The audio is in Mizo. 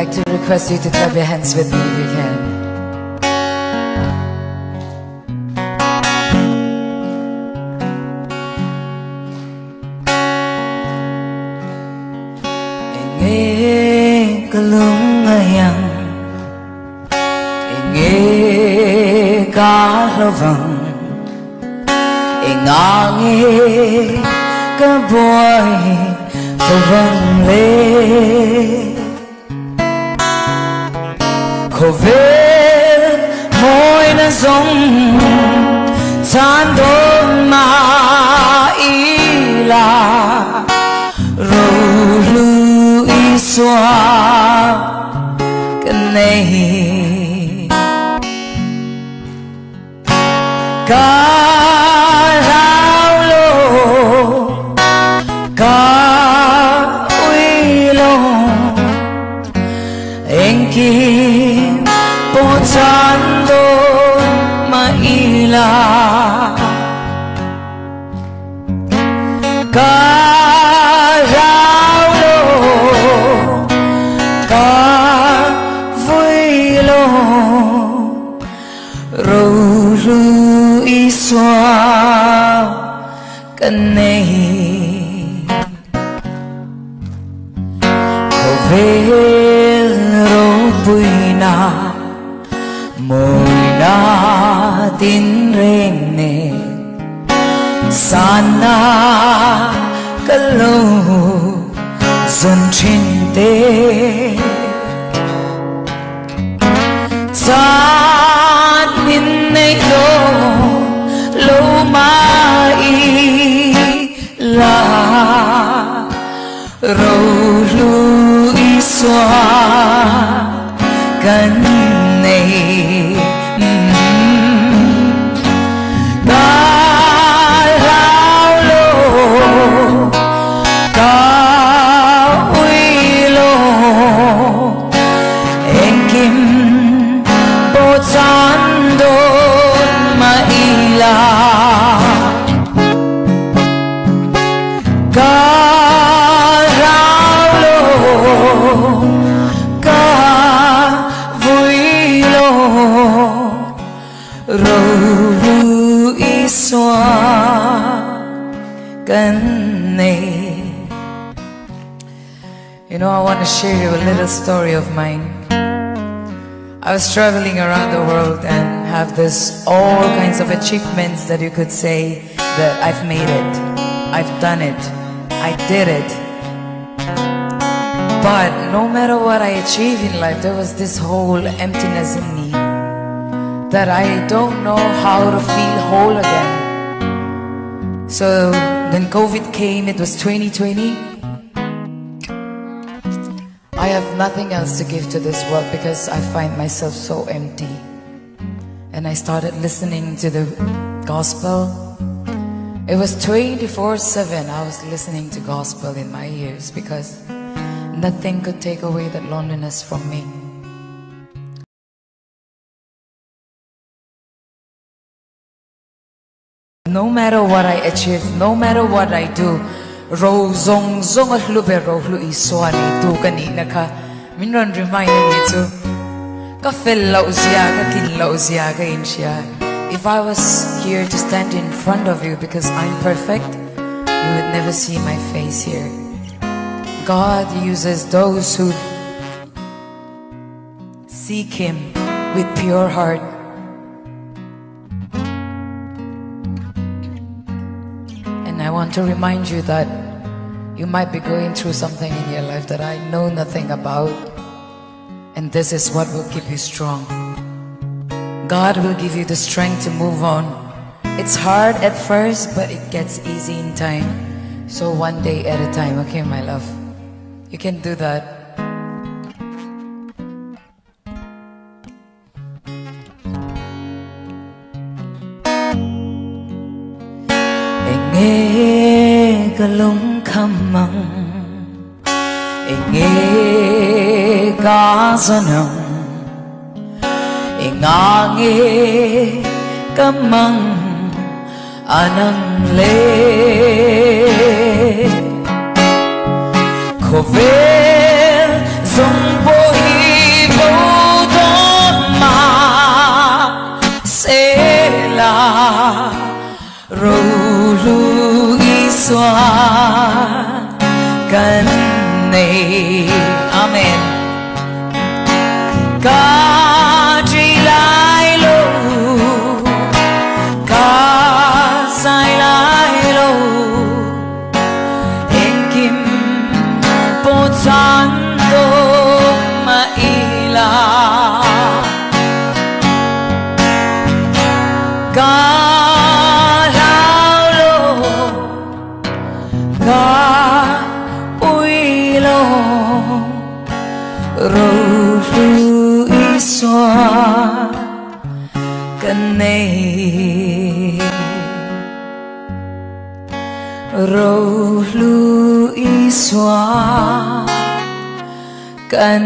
like to request you to clap your hands with me if you can. Enge kalungayang Enge kalovang Engange kabuay Favang le Khovel moi na zong Chan don ma ila Ro lu iswa Kanei Ka lao lo Ka ui lo Engkim po chan don maila Ka lao lo Ka vui lo Ro lu iswa Kanei Khovel ro puina Moi na tin reng ne Sana kalo zon chin te Chan nin nei lo lo ma i la Ro lu iswa Kan nei Ka lao lo Ka ui lo Engkim po chan don maila Ka lao lo Ka vui lo Ro lu iswa Kan nei. You know, I want to share you a little story of mine. I was traveling around the world and have this all kinds of achievements that you could say that I've made it, I've done it, I did it. But no matter what I achieve in life, there was this whole emptiness in me that I don't know how to feel whole again. So then COVID came, it was 2020. I have nothing else to give to this world because I find myself so empty. And I started listening to the gospel. It was 24/7 I was listening to gospel in my ears because nothing could take away that loneliness from me. No matter what I achieve, no matter what I do, ro zong zong a hlu be ro hlu iswa nei tu ka ni na kha min ron remind ni chu ka fel lo zia ka kin lo zia ka in sia. If I was here to stand in front of you because I'm perfect, you would never see my face here. God uses those who seek Him with pure heart. And I want to remind you that you might be going through something in your life that I know nothing about. And this is what will keep you strong. God will give you the strength to move on. It's hard at first, but it gets easy in time. So one day at a time, okay, my love? You can do that. Enge kalung khamang, enge ka zanang, engange kamang anang le. Khovel zong po zela Rohlu Isua kan nei. Amen. Ka tri lai lo, ka sai lai lo, engkim pawh chan tawh mah ila. Ka hlau lo, ka ui lo, Rohlu Isua ka nei. Rohlu Isua kan